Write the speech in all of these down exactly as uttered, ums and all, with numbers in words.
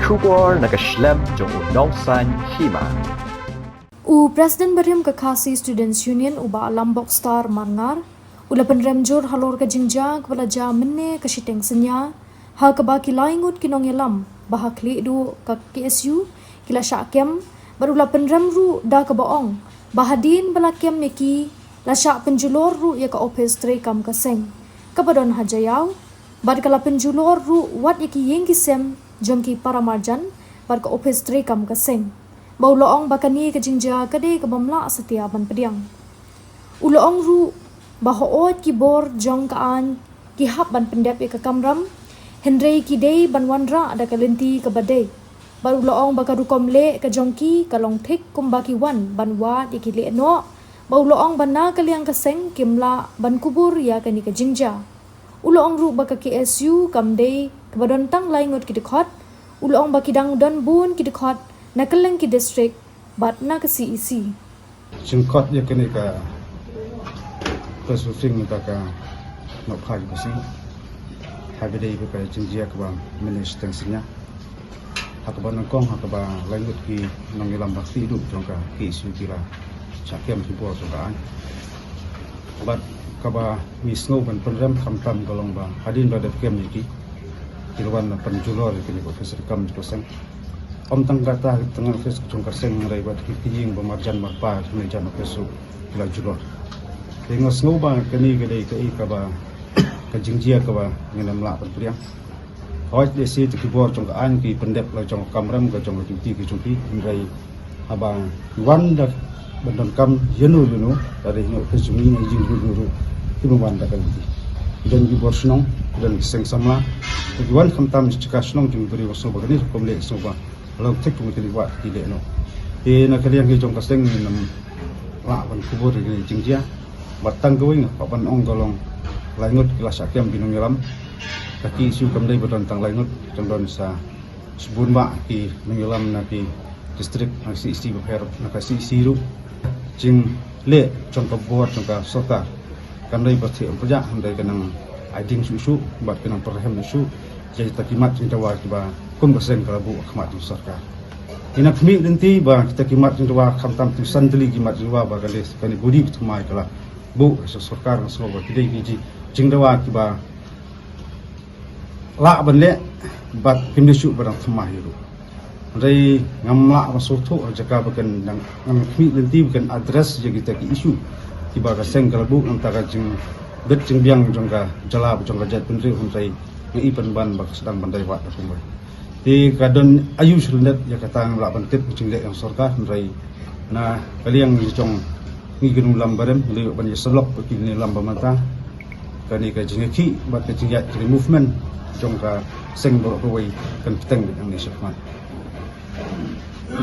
Khubor na ka shlem jong u Nongsaiñ Hima. U President barim ka Khasi Students Union, u Bah Lambok Star Marngar, u la pynrem jur halor ka jingjia kaba la jia mynne ka shiteng synñia, ha kaba ki lai ngut ki nongïalam ba ha khlieh duh ka K S U ki la shah kem, bad u la pynrem ruh da kaba ong ba hadien ba la kem ïa ki, la shah pynjulor ruh ïa ka ophis treikam ka seng kaba don ha Jaïaw, bad ka la pynjulor ruh wat ïa ki ïing ki sem jong ki paramarjan bad ka ophis treikam ka seng. Ba u la ong ba kane ka jingjia ka dei kaba ym lah satia ban pdiang. U la ong ruh ba hooid ki bor jong ka aiñ ki hap ban pyndep ïa ka kamram, hynrei ki dei ban wanrah da ka lynti kaba dei. Bad u la ong ba ka rukom leh ka jong ki ka long thik kumba ki wan ban wad ïa ki lehnoh. Bad u la ong ba na ka liang ka seng kim lah ban kubur ïa kane ka jingjia. U la ong ruh ba ka K S U kam dei kaba don tang lai ngut ki dkhot. U la ong ba ki dang don bun ki dkhot na kylleng ki district bad na ka C E C. Jingkhot ïa kane ka press briefing mynta ka nohphai ka sngi, ha kaba dei ka jingjia kaba mynne shiteng synñia, ha kaba nyngkong ha kaba lai ngut ki nongïalam ba khlieh duh jong ka K S U ki la shah kem ki bor jong ka aiñ. Bad kaba ngi sngew ban pynrem khamtam ka long ba hadien ba dep kem ïa ki, ki la wan ban pynjulor ïa kine ki ophis treikam jong ka seng. Ym tang kata, tang ophis jong ka seng, hynrei bad ki ïing ba marjan marpa, ki jan ophis ruh ki la julor. Te nga sngew ba kane ka dei kaei kaba, ka jingjia kaba ngin ym lah ban pdiang. Hooid, lehse te ki bor jong ka aiñ ki pyndep la jong ka kamram, ka jong ka duty ka jong ki, hynrei haba ki wan da ban donkam ïano ïano, lada ïano ka jong ngi ne ïing ruh ruh, kim wan da ka lynti. Ki don ki bor shnong, ki don ki seng samla, ki wan khamtam sha ka shnong jong ki briew, shnong ba kane ka kum leh shnong ba la thik kum ki leh wad ki leh noh. Te na ka liang ki jong ka seng ngim lah ban kubur ïa ki jingjia. Bad tang kawei nga kwah ban ong ka long lai ngut ki la shah kem ki nongïalam. Ka K S U kam dei ba don tang lai ngut, kan don sa shibun bah ki nongïalam na ki district, na C E C bapher, na ka C E C ruh. Jingleh jong ka bor jong ka sorkar kam dei ba thiah ym pyrshah, hynrei ka nang ai ding shuh shuh bad ka nang pyrhem shuh ïa kita ki mat jingdawa kiba kum ka seng ka la buh ha khmat jong sorkar. Ïa nga khmih lynti ba kita ki mat jingdawa, khamtam tu san tylli ki mat jingdawa ba ka leh kane ka body ka thymmai ka la buh ha sorkar, nga sngew ba ki dei ki ji-, jingdawa kiba lah ban leh bad kim dei shuh ba dang thymmai ruh. Hynrei ngam lah ban sngewthuh ha jaka ba kan dang, ngam khmih lynti ba kan address ïa kita ki issue kiba ka seng ka la buh, nangta ka jingbit jingbiang jong ka jylla, jong ka jaitbynriew, hynrei nga i pynban ba ka sdang ban dei wad da kumwei. Te ka don aïu sha lyndet ïa kata, ngam lah ban tip ka jingleh jong sorkar, hynrei na ka liang jong ngi ki nongïalam barim, ngi leit ban ïasyllok bad ki nongïalam ba mynta. Kane ka jingïakhih bad ka jingïaid, ka movement jong ka seng baroh kawei kan bteng beit nangne shakhmat.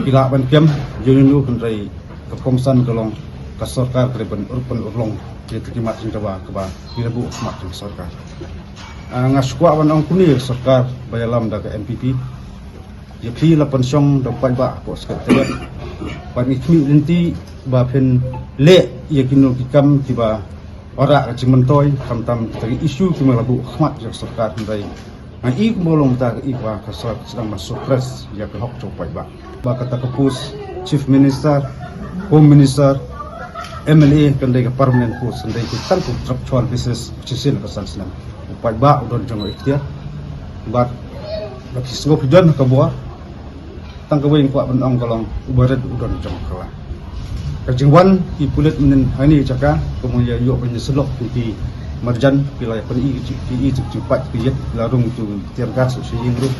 Ki lah ban kem ïano ïano, hynrei ka kongsan ka long ka sorkar ka dei ban ur-, ban urlong ïa kita ki mat jingdawa kaba ngi la buh ha khmat jong ka sorkar. Ah, nga shu kwah ban ong kumne, sorkar ba ïalam da ka N P P, ïa phi la pynshong da u paidbah hapoh Secretariat. Bad ngi khmih lynti ba phin leh ïa kino ki kam kiba wanrah ka jingmyntoi, khamtam kita ki issue kiba la buh ha khmat jong ka sorkar, hynrei nga i kumba long mynta ka i ba ka sorkar ka sdang ban suppress ïa ka hok jong u paidbah. Ba kata ka post Chief Minister, Home Minister, M L A, kan dei ka permanent post, kan dei ka tang contractual basis, shisien ka san snem. U paidbah u don jong u ikhtiar. Bad ba phi sngew phi don ha ka bor, tang kawei nga kwah ban ong ka long, u barit u don jong u kylla. Ka jingwan ki pulit mynhynnin ha kane ka jaka, kumba ïa ïoh ban ïasyllok ki marjan, ki la ïa pyni ki, ki, ki jingpait ki ïit, ki la rung ki tear gas sha ïing ruh.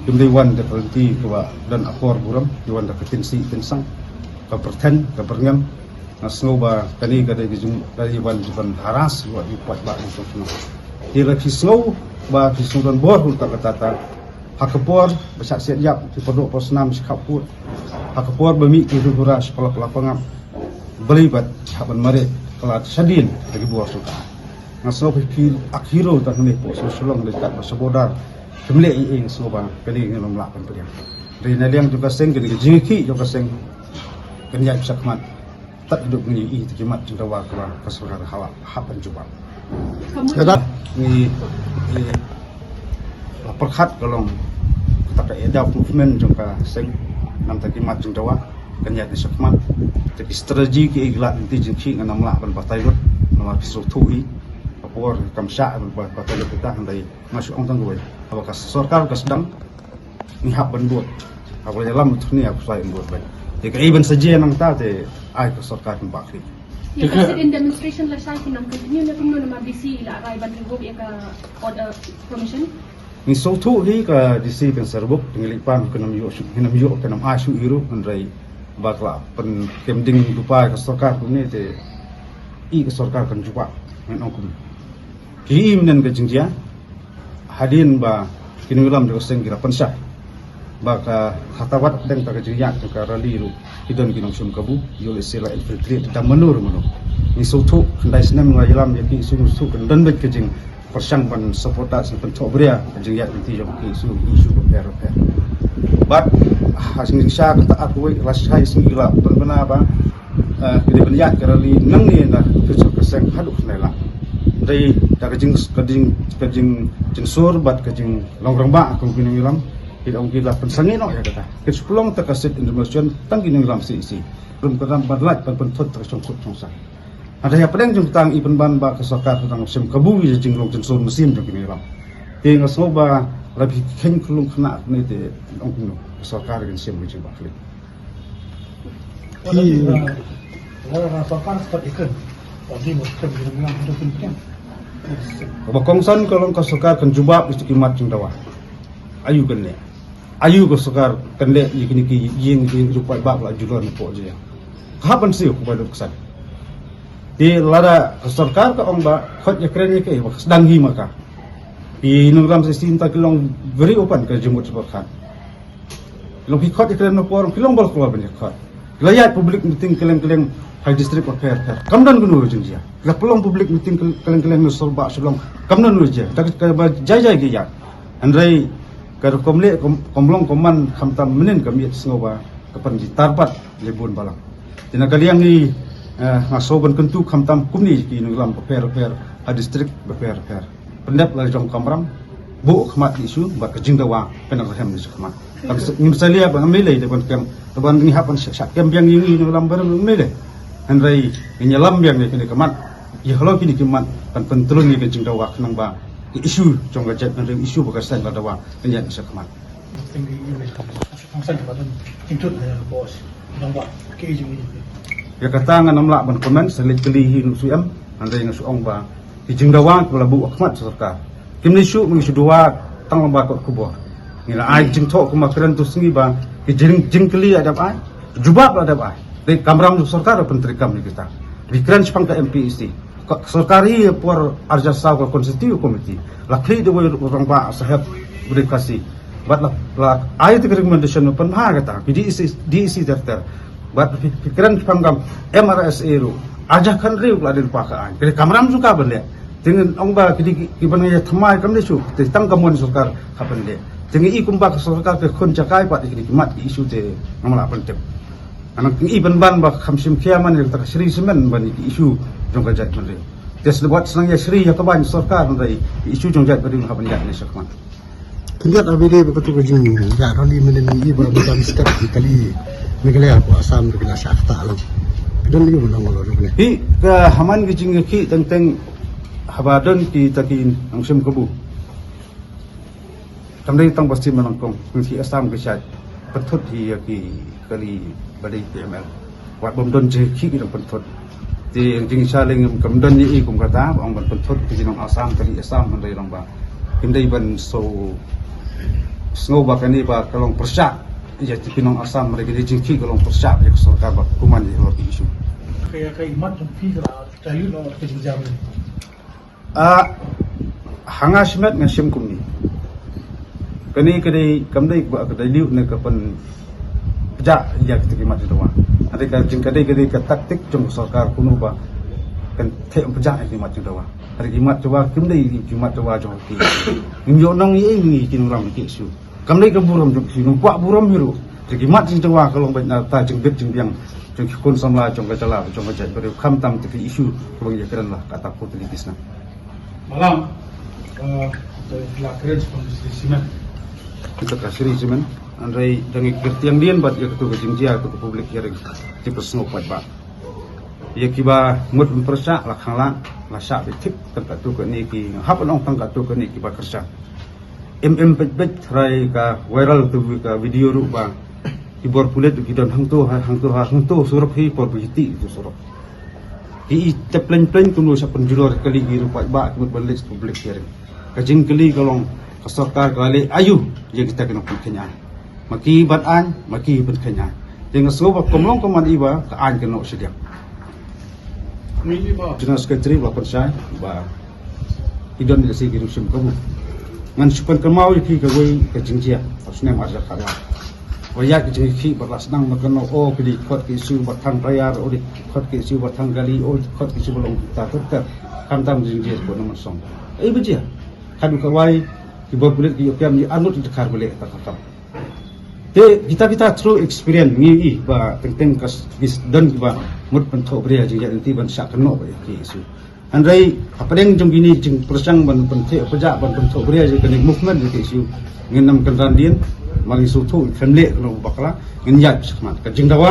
Kim dei wan da ka lynti kaba don akor burom, ki wan da ka tynsih tynsang, ka pyrthen, ka pyrngem. Nga sngew ba kane ka dei ka jing, ka dei ban, ban harass ïa u paidbah jong ka shnong. Te lada phi sngew ba phi sngew don bor ha kata kata, ha ka por ba shah siat ïap, phi pynduh pyndonkam sha khapkut, ha ka por ba mih ki hura hura sha Pla-, Lapangap, balei pat hap ban mareh kylla shadien da ki bor sorkar? Nga sngew phi, phi ak hero tang hangne hapoh Shillong, dei kat ba sha border. Phim leh ei ei, nga sngew ba kane ngin ym lah ban pdiang. Dei na liang jong ka seng, kane ka jingïakhih jong ka seng kan ïaid shakhmat. Tad haduh ba ngi ïohi ïa ki mat jingdawa kaba ka sorkar ka hap ban jubab. Ka dak ngi, ngi la pyrkhat ka long ka Ka ïada movement jong ka seng namar ki mat jingdawa kan ïaid shakhmat. Te ki strategy kiei ki lad lynti jingkhih ngan ym lah ban batai lut namar ki sngewthuh hi. Ka por kam shah ban batai lut kita, hynrei nga shu ong tang kawei, haba ka sorkar ka sdang ngi hap ban bud. Haba ïalam thni hap ban bud beit. Te kaei ban sa jia nangta te ai ka sorkar kan bah khlieh. Ïa ka sit-in demonstration lashai kin ym continue ne kumno namar D C la rai ban revoke ïa ka order, permission? Ngi sngewthuh hi ka D C kan sa revoke, ngi leit pan kan ym ïoh shuh, kan ym ïoh, kan ym ai shuh hi ruh, hynrei ba ka la pynkem ding lypa ïa ka sorkar kumne te i ka sorkar kan jubab, ngan ong kumne. Ki i mynnin ka jingjia hadien ba ki nongïalam jong ka seng ki la pynshai ba ka hata wat dang ta ka jingïaid jong ka rally ruh ki don ki nongshim kabu, ïoh lehse la infiltrate da mano ruh mano. Ngi sngewthuh khyndai snem nga ïalam ïa ki issue, ngi sngewthuh kan don beit ka jingpyrshang ban sabotage, ban pynthohbria ka jingïaid lynti jong ki issue, ki issue bapher bapher. Bad ha jingshisha kata arphew wei lashai sngi la pynbna ba eh, ki dei ban ïaid ka rally nangne na office ka seng haduh khyndai lang. Dei da ka jing, ka jing, ka jing, jingsur bad ka jinglong rangbah kum ki nongïalam, ki da ong ki la pynsangeh noh ïa kata. Ki shu pynlong ta ka sit-in demonstration tang ki nongïalam C E C. Rum ka dang ban lait ban pynthut ta ka shongkut shongsaiñ. Hynrei hapdeng jong kata ngi pynban ba ka sorkar ka dang shim kabu ïa ka jinglong jingsur mynsiem jong ki nongïalam. Te nga sngew ba lada phi kheiñ khyllung khynnah kumne te ong kumno ka sorkar kan shim ka jingbah khlieh. Ki Ba kongsan ka long ka sorkar kan jubab ïa ki mat jingdawa. Aïu kan leh? Aïu ka sorkar kan leh ïa kine ki ïing ïing jong paidbah la julor na pok jia? Ka hap ban siew ka ba duk san. Te lada ka sorkar ka ong ba khot ïa kren ïa ka, ba ka sdang hi ma ka. Ki nongïalam C E C mynta ki long very open ka jingmut jingpyrkhat. Long ki khot ïa kren na por, ki long bor kloi ban ïa khot. Ki la ïaid public meeting kylleng kylleng ha district bapher bapher. Kam don kano ka jingjia. Ki la pynlong public meeting kylleng kylleng na Sorbah Shillong. Kam don kano ka jingjia. Da ka ba jai jai ki ïaid. Hynrei ka rukom leh kam, kam long kam man khamtam mynnin ka miet sngew ba ka pynjynjar pat ïa bun balang. Te na ka liang ngi, eh, nga sngew ban kyntu khamtam kumne ki nongïalam bapher bapher ha district bapher bapher. Pyndep la jong kamram, buh khmat issue bad ka jingdawa kan nang rhem ni shakhmat. Kam ngim salia ba ngam lei da ban kem, da ban ngi hap ban shah kem biang ïa ngi nongïalam barim ngam lei. Hynrei ngin ïalam biang ïa kine ki mat, ïa halor kine ki mat kan pyntlun ïa ka jingdawa khnang ba ka issue jong ka jaitbynriew, issue ba ka seng la dawa kan ïaid shakhmat. Ïa kata ngan ym lah ban comment, sa leit kylli hi nushu em, hynrei nga shu ong ba ki jingdawa kiba la buh ha khmat sorkar kim lei shuh, ngi shu dawa tang lyngba kot khubor. Ngi la ai jingthoh kumba kren tu sngi ba ki jing, jingkylli la dep ai, jubab la dep ai. Te kamram jong sorkar la pyntreikam ïa kita. Ki kren shaphang ka M P E C. Ka sorkar hi por arja saw ka constitute committee la khlieh da u rangbah saheb Murli Khasi. Bad la, la ai te ka recommendation ban pynbha kata ki D E C, D E C ter ter. Bad phi, phi kren shaphang ka M R S A ruh arja khathynriew la dei lypa ka aiñ. Ki dei kamram jong ka ban leh. Te ngan ong ba ki dei ki, ki ban ïa thymmai kam dei shuh, te tang ka mon sorkar ka ban leh. Te ngi i kumba ka sorkar ka khun jakai pat ki dei ki mat ki issue te ngam lah ban tip. Ngan ong i pynban ba kham shim khia man ïa kata ka shri shimen ban ïa ki issue jong ka jaitbynriew. Te sngewbha snang ïa shri ïa ka ban sorkar hynrei ki issue jong jaitbynriew ha ban ïaid ne shakhmat. Khyndiat a bide ba katu ka jingïaid rally mynne ngi i ba ba ban step ki kali Meghalaya ko Assam ki la shah kata lang. Ki don ïa ba long lo ne. Hi ka haman ki jingïakhih teng teng haba don kita ki nongshim kabu. Kam dei tang ba shim nyngkong, ngi ki Assam ki shah pynthut hi ïa ki kali ba dei P M L. Wat bym don jingïakhih ki dang pynthut. Te jingshah leng kam don ïa i kum kata ba ong ban pynthut ki nong Assam, kali Assam hynrei long ba kim dei ban so sngew ba kane ba ka long pyrshah ïa ki nong Assam, hynrei kane jingkhih ka long pyrshah ïa ka sorkar ba kumne ïa halor ki issue. Ka ïa ka imat jong phi ka la dilute noh ka jingjia. Ah, ha nga shimet nga shim kumne. Kane ka dei kam dei ba ka dilute ne ka pynpjah ïa kita ki mat jingdawa. Hynrei ka jing ka dei ka dei ka taktik jong ka sorkar kumno ba kan theh pynpjah ïa ki mat jingdawa. Hynrei ki mat jingdawa kim dei ki mat jingdawa jong ki. Ngim ïoh nong ïa ngi ki nongïalam ki issue. Kam dei ka burom jong ki, ngi kwah burom hi ruh. Te ki mat jingdawa ka long beit na ka bynta jingbit jingbiang jong ki khun samla jong ka jylla jong ka jaitbynriew, khamtam te ki issue kiba ngi ïakren la katta ka pud ki snam. Malam, eh, te la kren shaphang ka shri shimet. Kita ka sri simen, hynrei da ngi kyrtiang dien bad ïa katu ka jingjia katu ka public hearing, ki pynsngew paidbah. Ïa kiba mut pyrshah la khang la, la shah beit thik tang katu kane ki, hap ban ong tang katu kane kiba kyrshan. Em em peit peit tharai ka viral tu ka video ruh ba ki bor pulit ki don hangto ha, hangto ha, hangto surok hi por bi ti tu surok. Ki i tep pleng pleng kumno sa pynjulor kali ki ruh paidbah ki mut ban leit public hearing. Ka jingkylli ka long ka sorkar ka la leh aïu ïa kita ki nongpynkheiñ aiñ. Ma ki ban aiñ, ma ki pynkheiñ aiñ. Te nga sngew ba kum long kumne i ba ka aiñ ka noh shadien. General Secretary ba pynshai ba i don ïa si ki ruh shim kabu. Ngan shu pynkynmaw ïa phi kawei ka jingjia ha u snem ar hajar khatar. Ba ïa ka jingkhih ba la sdang ba kano o phi dei khot ki issue ba thang tayar, o dei khot ki issue ba thang kali, o khot ki issue ba long ta ter ter. Khamtam jingjia ba nang song. Ei ba jia. Kadu kawei ki bor pulit ki ïoh pyrshah ïa arngut ïa ka kar ba leh ta ka kam. Te kita kita through experience ngi i ba teng teng ka s-, bis don kiba mut pynthoh bria jingïaid lynti ban shah kynnoh ba ïa ki issue. Hynrei hapdeng jong kine jingpyrshang ban pyntheh pyrshah ban pynthoh bria jong kane movement ïa ki issue. Ngin ym kynran dien, ma ngi sngewthuh khlem leh kano bakla, ngin ïaid shakhmat. Ka jingdawa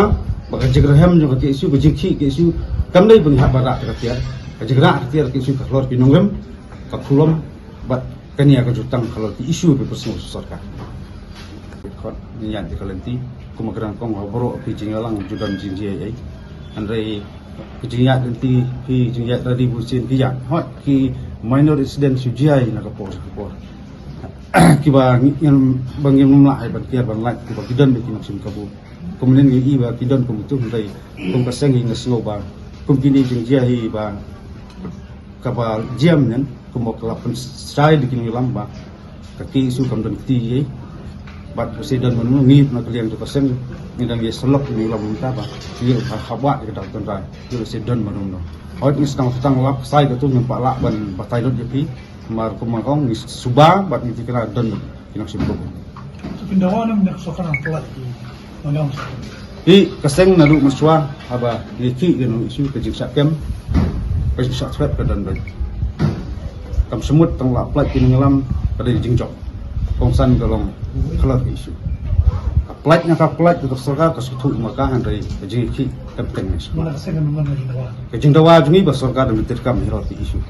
ba ka jingrhem jong ka issue, ka jingkhih ka issue, kam dei ba ngi hap ban rah ka tiar. Ka jingrah ka tiar ka issue ka halor ki nongrim, ka khulom, bad kane ka jutang halor ki issue ba pynsngew sorkar. Khot ngi ïaid ka lynti, kum ka rang kong ha baroh ki jingïalang ju don jingjia ei. Hynrei ki jingïaid lynti, ki jingïaid ready bunsien ki ïaid. Hot ki minor incident shu jia na ka por sha ka por. Kiba ngi, ngim, ba ngim lah hai ban kiar ban lait, kiba ki don ba ki nongshim kabu. Kum nen ngi i ba ki don kum tu hynrei kum ka seng hi nga sngew ba kum kine jingjia hi ba kaba jia mynnin, kumba ka la pynshai da ki nongïalam ba ka ki issue kam don kti ei. Bad ka se don mynno ngi na ka liang tu ka seng ngi dang ïa sylok ki nongïalam mynta ba ngi ha, ha wad ka dak tynrai. Ngi se don mynno. Hoi ngi sdang sdang lap sai ka tu ngim pat lah ban batai lut ïa phi. Mar kumba kong ngi suba bad ngi tikna don ki nongshim kabu. Pyndawa ne mynta ka sorkar nang pynlait ki nongïalam. Hi ka seng naduh mynshuwa haba ngi ki ïa nong issue ka jingshah kem, ka jingshah threat ka don beit. Kam shym mut tang la pynlait ki nongïalam ka dei jingjop. Kongsan ka long halor ka issue. Ka pynlait na ka pynlait ka sorkar ka sngewthuh ma ka hynrei ka jingkhih ka teng ne. Mana ka seng ka nang ka jingdawa. Ka jingdawa jong ngi ba sorkar da mynta kam halor ka issue.